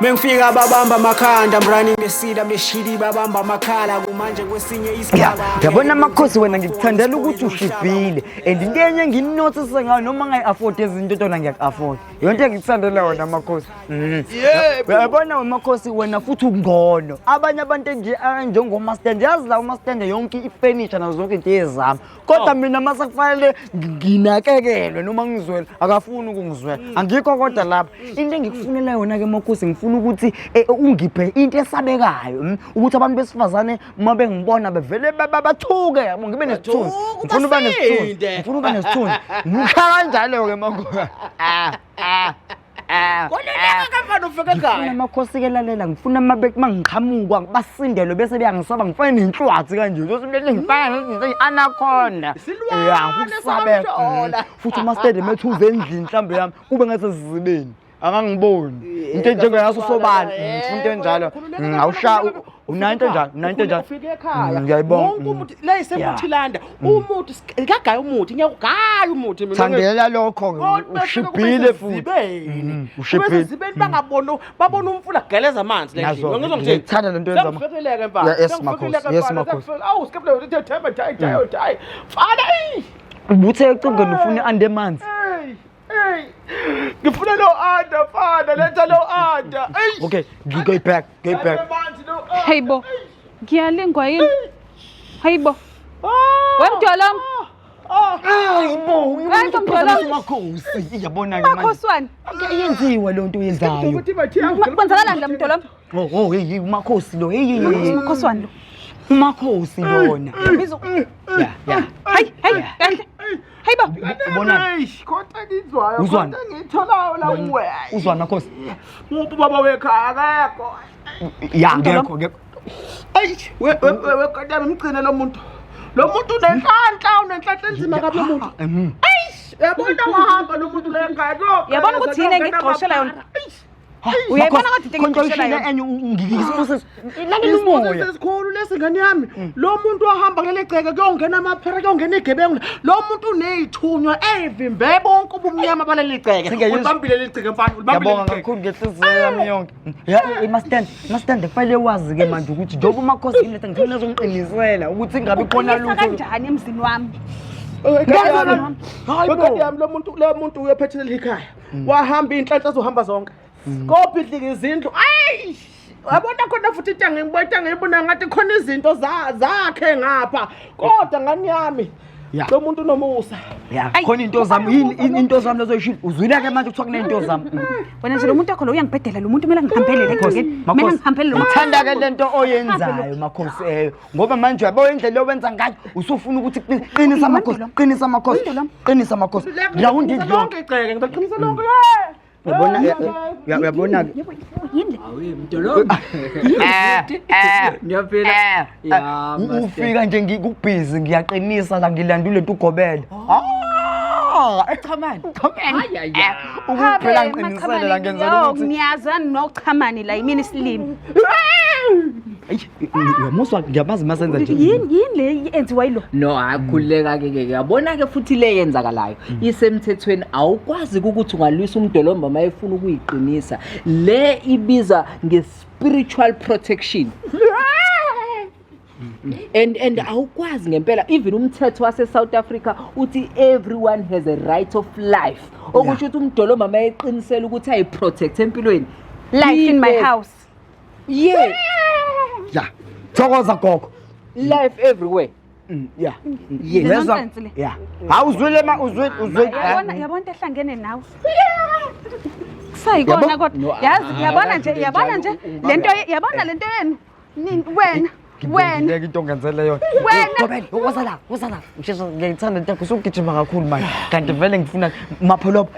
Mengifika babamba amakhanda, I'm running the city, I'm the shitty, babamba amakhala kumanje kwesinye Ya, isigaba. yabona Makhosi, wena ngikuthandela ukuthi ushibhile and into enye enginothisa ngayo, noma ngayi-afford ezinto tona ngiyaku-afford. Yonke engikuthandela wona, Makhosi. Uyabona wena Makhosi, wena futhi ungcono abanye abantu njengomastand. Yazi la umastand yonke ifurniture nazo zonke into ezami, kodwa mina mase kufanele nginakekelwe noma ngizwele, akafuni ukungizwela, angikho. Kodwa lapha into engikufunela yona-ke Makhosi, ngifuna ukuthi ungiphe into esabekayo, ukuthi abantu besifazane uma bengibona bevele bathuke, yabo, ngibe nesithunzi. Ngifuna uba nesithunzi. Basinde. Ngifuna uba nesithunzi. Ngikhala kanjalo-ke, Makhosi. Ah, ah, ah. Koluleka kamfana, ufike Ngifuna ekhaya. Amakhosi-ke, lalela, ngifuna uma ngiqhamuka basindelwe bese beyangisaba, ngifane nenhlwathi kanje, uzothi ngifana i-anaconda. Isilwane Ya, ukusabeka. samhlola. Futhi umastende methuze endlini mhlawumbe yami kube ngathi sizibeni akangiboni, into enjengeyaso sobala. Ngifuna into enjalo. Awusha unayo into enjalo, unayo into enjalo. Ufike ekhaya. Ngiyayibonga. Wonke umuthi la isemuthilanda. Umuthi ngiyagaya umuthi, ngiyawugaya umuthi mina. Thandela lokho-ke, Kodwa ushibhile futhi. Zibeni. Ushibhile. Zibeni bangabona, babona umfula geleza amanzi la Nazo, endlini. Ngizwa ngithini? ngiyayithanda lento yenza Sengifekileke mfana. Yeah, yes, Makhosi. Yes, Makhosi. Awu skeple uthe themba tayi tayi tayi. Mfana eyi. Ubuthe ecingweni ufuna i-ande emanzi. Hey. Hey. Ngifuna lo anda mfana, letha lo anda. Hey. Okay, go back, go back. Hey bo, ngiyalingwa yini? Hayibo, wemntwana. Hayi bo. Hayi, Mntwana. Makhosi, iyabona ke manje. Makhosi wani? Iyenziwa le nto oyenzayo. Kwenzakalani la, mntwana? Oh, hey hey, umakhosi lo. Hey hey hey. Makhosi wani lo? Umakhosi lona. Bizo. Ya. Hayi, hayi, kahle. Hayibo. Ubona? Eish, khonto engizwayo, Uzwani? khonto engiyitholayo la kuwe. Uzwana, Makhosi? Uphi ubaba wekhaya? Akekho. Ya, ngekho, ngekho. Eish, we we we we kodwa mgcine lo muntu. Lo muntu unenhlanhla, unenhlanhla enzima kabi lo muntu. Eish, uyabona wahamba lo muntu la ekhaya. Uyabona ukuthi yini engikuxoshela yona? Uyayibona kodwa into Khonto engikuxoshela ishile yona? enye ngisibusiso. Lalela umoya. Esikhulu lesingane yami. Lo muntu wahamba kuleli gceke kuyongena amaphera, kuyongena igebengu. Lo muntu uneyithunywa evimbe bonke ubumnyama baleli gceke. Singeyizwa. Ulibambile leli gceke mfana, ulibambile Ngiyabonga leli gceke. kakhulu ngenhliziyo yami yonke. Ya, mastand, mastand, kufanele wazi ke manje ukuthi njengoba umakhosi ngiletha, ngifuna uzongiqinisela ukuthi ingabi khona Uqinisa lutho. kanjani emzini wami? Hayi bo. Wekade yami, lo muntu uyophethe leli khaya. Wahamba, inhlanhla zohamba zonke. Kobhidlika izindlu. Ayi! Yabona khona futhi into engiyibona, into engiyibona ngathi khona izinto zakhe ngapha. Kodwa ngani yami. Lo muntu unomusa. Ya, khona into zami, yini into zami lezo yishilo. Uzwile ke manje kuthiwa kunento zami. Wena nje lo muntu wakho lo uyangibhedela, lo muntu kumele ngihambele le egcekeni. Kumele ngihambele lo muntu. Ngithanda ke lento oyenzayo Makhosi, ngoba manje uyabo indlela owenza ngayo, usufuna ukuthi qinisa Makhosi, qinisa Makhosi, qinisa Makhosi. Rawundi indlu yonke. Lonke igceke ngizoqinisa lonke. Uyabona, uyabona ke. Yini le? Awe mntolombi. Ngiyaphila. Ya, master. Ufika nje ngikubhizi, ngiyaqinisa la, ngilandule lento ugobele. Ah, Chamani. Chamani. Ay ay ay. Ukuphela ngiqinisele la, ngenzela ukuthi Ngiyazani noChamani la, yimini isilimi. Ayi, uyamuzwa, ngiyamazi masenza nje. Yini le enziwa yilo? No, akhululeka ke ke. Yabona ke futhi le yenzakalayo. Isemthethweni, awukwazi ukuthi ungalwisa umdolomba mayefuna ukuyiqinisa. Le ibiza nge-spiritual protection. And awukwazi ngempela, even umthetho wase South Africa uthi everyone has a right of life. Okusho ukuthi umdolomba mayeqinisela ukuthi ayiprotect empilweni. Life in my house. Yeah. Ya. Thokoza gogo. Life everywhere. Ya. Yes. Le nonsense le. Ya. Awuzwile ma, uzwile, uzwile. Yabona into ehlangene nawe. Kusayikona Yabo? kodwa. No, Yazi ah, yabona nje, ah, yabona nje njalo, lento, yabona lento yenu. Wena, wena. Ngeke into ongenzele yona. Wena. Gobela, woza la, woza la. Ngisheshe, ngiyayithanda into yakho, usugijima kakhulu manje. Kanti vele ngifuna Mapholopo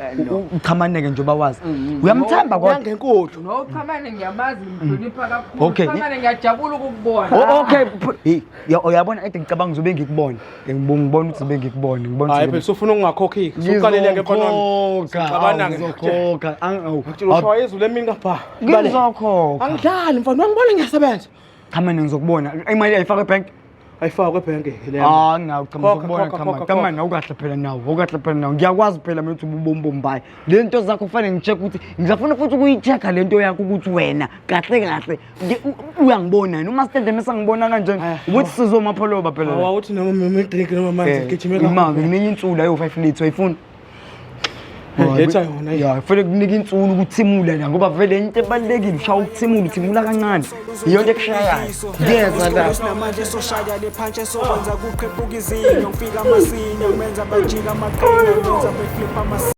uchamaneke njengoba wazi. Uyamthemba kodwa. Ngenkulu. No, Chamane ngiyamazi, ngimhlonipha kakhulu. Okay. Chamane, ngiyajabula ukukubona. Oh, okay. Hey, uyabona ade ngicabanga ngizobe ngikubona. Ngibona ukuthi ngibe ngikubona, ngibona Hayi ukuthi phela usufuna ukungakhokhi. Usuqalile ke khona. Ngizokhokha. Sixabana ke. Ngizokhokha. Ngitshela ushaya izulu emini kapha. Ngizokhokha. Angidlali mfana, wangibona ngiyasebenza. Cha mina ngizokubona. Imali ayifaka ebank. Ayifakwe ebhenki le. Ah, nawu cha Khokha, ngizokubona khokha, cha khokha, cha khokha. mani awukahle phela nawo, awukahle phela nawo. Ngiyakwazi phela mina ukuthi ububombombayi. Le nto zakho kufanele ngi-check ukuthi ngizafuna futhi ukuyi-check-a le nto yakho ukuthi wena kahle kahle uyangibona yini uma stende mesangibona kanjena ukuthi sizomapholoba phela la. Awuthi noma drink noma manzi gijime Ima ngininye insula yo 5 liters uyayifuna? Letha yona. Ya, kufanele kunika insula ukuthimula la ngoba vele into ebalulekile ushaya ukuthimula, uthimula kancane. Iyo nto ekushayayo. Ngiyeza la. Namanje soshaya le punch esokwenza kuqhephuka izinyo, ngifika masinya, ngimenza bajika amaqhinga, ngimenza beflip ama